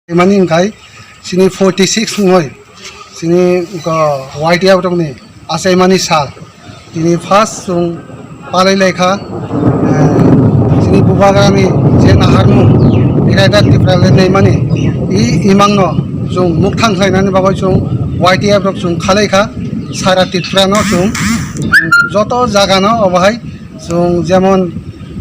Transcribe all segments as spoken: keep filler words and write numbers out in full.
Mani wngkhai chini forty six wngoi chini wngkha Y T F rokni achaimani sal. Tini first chwng palai laikha, eh, chini bubagrani je naharmung Greater Tipraland naimani i imangno chwng mukthang khlainani bagwi chwng Y T F rok chwng khalaikha sara Tripura no chwng joto jaga no obo hai chwng jemon,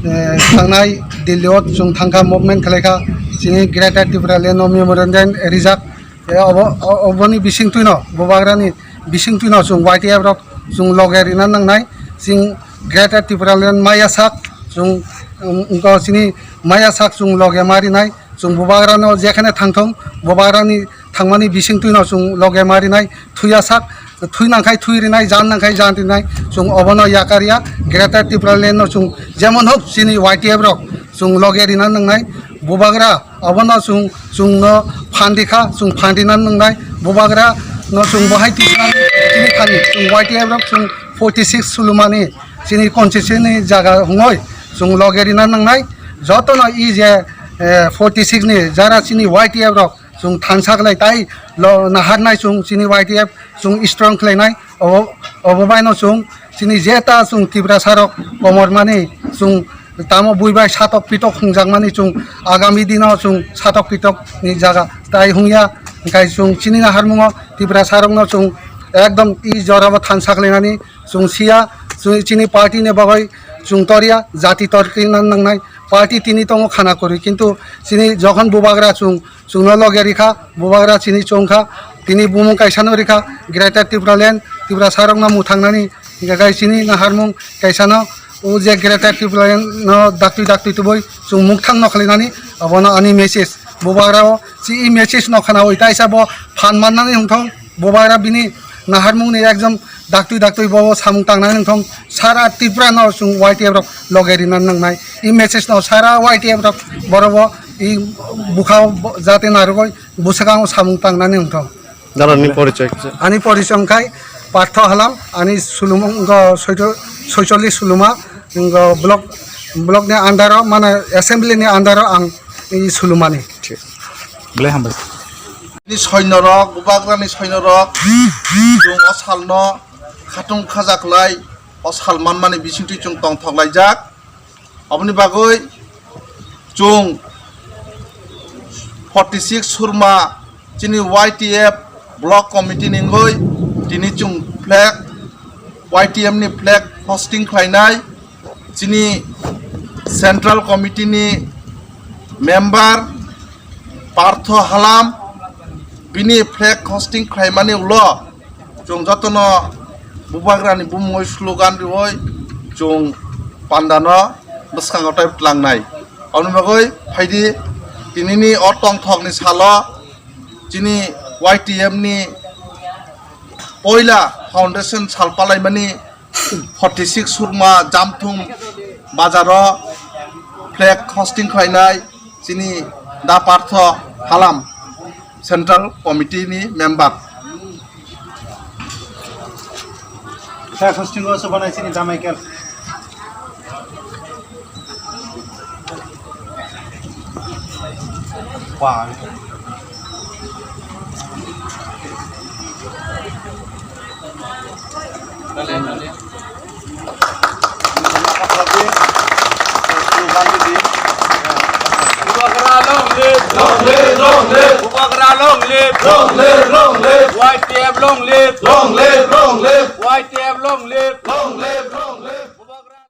eh, thangnai Delhi o chwng thangkha movement khalaikha chini Greater Tipraland no memorandum rijak. Eh, obo, o-, oboni bisingtwino, bubagrani bisingtwino chwng Y T F rok chwng loge rina nangnai, chwng Greater Tipraland maya sak, chwng, um, wngkha chini maya sak chwng loge ma rinai, chwng bubagrano jekhane thangthong, bubagrani thangmani bisingtwino chwng loge ma rinai, thuya sak, thui nangkhai thui rinai, jan nangkhai jan rinai, chwng obono yakarya, Greater Tipraland no chwng jemon hok chini Y T F rok chwng loge rina nangnai, bubagra Abono chwng, chwngno phan rikha, chwng phan rina nangnai, bubagra no chwng bo hai twi swnam chini thani, chwng Y T F rok chwng forty six sulumani chini constituency ni jaga hwnwi chwng loge rina nangnai, jotono i je, eh, forty six ni jara chini Y T F rok chwng thansa khlai tai lo naharnai chwng chini Y T F chwng strong khlainai, obo, obo baino chwng chini je ta chwng Tiprasa rok komormani chwng tamo buibai satok pitok hwnjakmani chwng agami dino chwng satok pitok ni jaga tai hwngya, hwnkhe chwng chini naharmungo Tiprasa rokno chwng ekdom i jorabo thansa khlainani chwng siya, chwng chini party ni bagwi chwng torya, jati torkina nangnai party tini tongo khana kwrwi, kintu chini jokhon bubagra chwng Chwngno loge rikha, bubagra chini chongkha, tini bumung kaisano rikha, Greater Tipraland, Tiprasa rokno mwthangnani, hingkhe chini naharmung kaisano, o je Greater Tipraland no daktwi daktwi tubui chwng mukthang nokhlainani, abono ani message. Bubagra o chi message no khanaui taisa bo phan mannani hwnkhe, bubagra bini naharmungni ekdom daktwi daktwi bo samung tangnani wngthong, sara Tripura no chwng Y T F rok loge rina nangnai. I message no sara Y T F rok borobo i bukha o bo-, jate narwgwi bwswkango samung tangnani wngthong. Nini porichoi kisa. Ani porichoi wngkhai Partho Halam, ani sulum wngkha soito-, soicholish suluma, wngkha block, block ni under o, mane assembly ni under o ang i sulumani. Thik. Belai hambai. Ni soinorok, bubagrani soinorok, chwng o salno khatung khajaklai, o sal manmani bisingtwi chwng tongthok laijak. Aboni bagwi chwng forty six Surma chini Y T F block committee ni wngwi tini chwng flag, Y T F ni flag hosting khlainai, chini central committee ni member Partho Halam bini flag hosting khlaimani ulo chwng jotono bubagrani bumungwi slogan riwi chwng pandano bwskango tei tlangnai. Aboni bagwi phaidi tinini o tongthokni salo chini Y T F ni poila foundation sal palaimani forty six Surma Jamthung bazaro flag hosting khlainai chini Da Partho Halam Central Committee ni member. Flag hosting o se banai chini Da Michael. Wah. Bubagra long live! Long live, long live! Bubagra long live! Long live, long live! Y T F long live! Long live, long live! Y T F long live! Long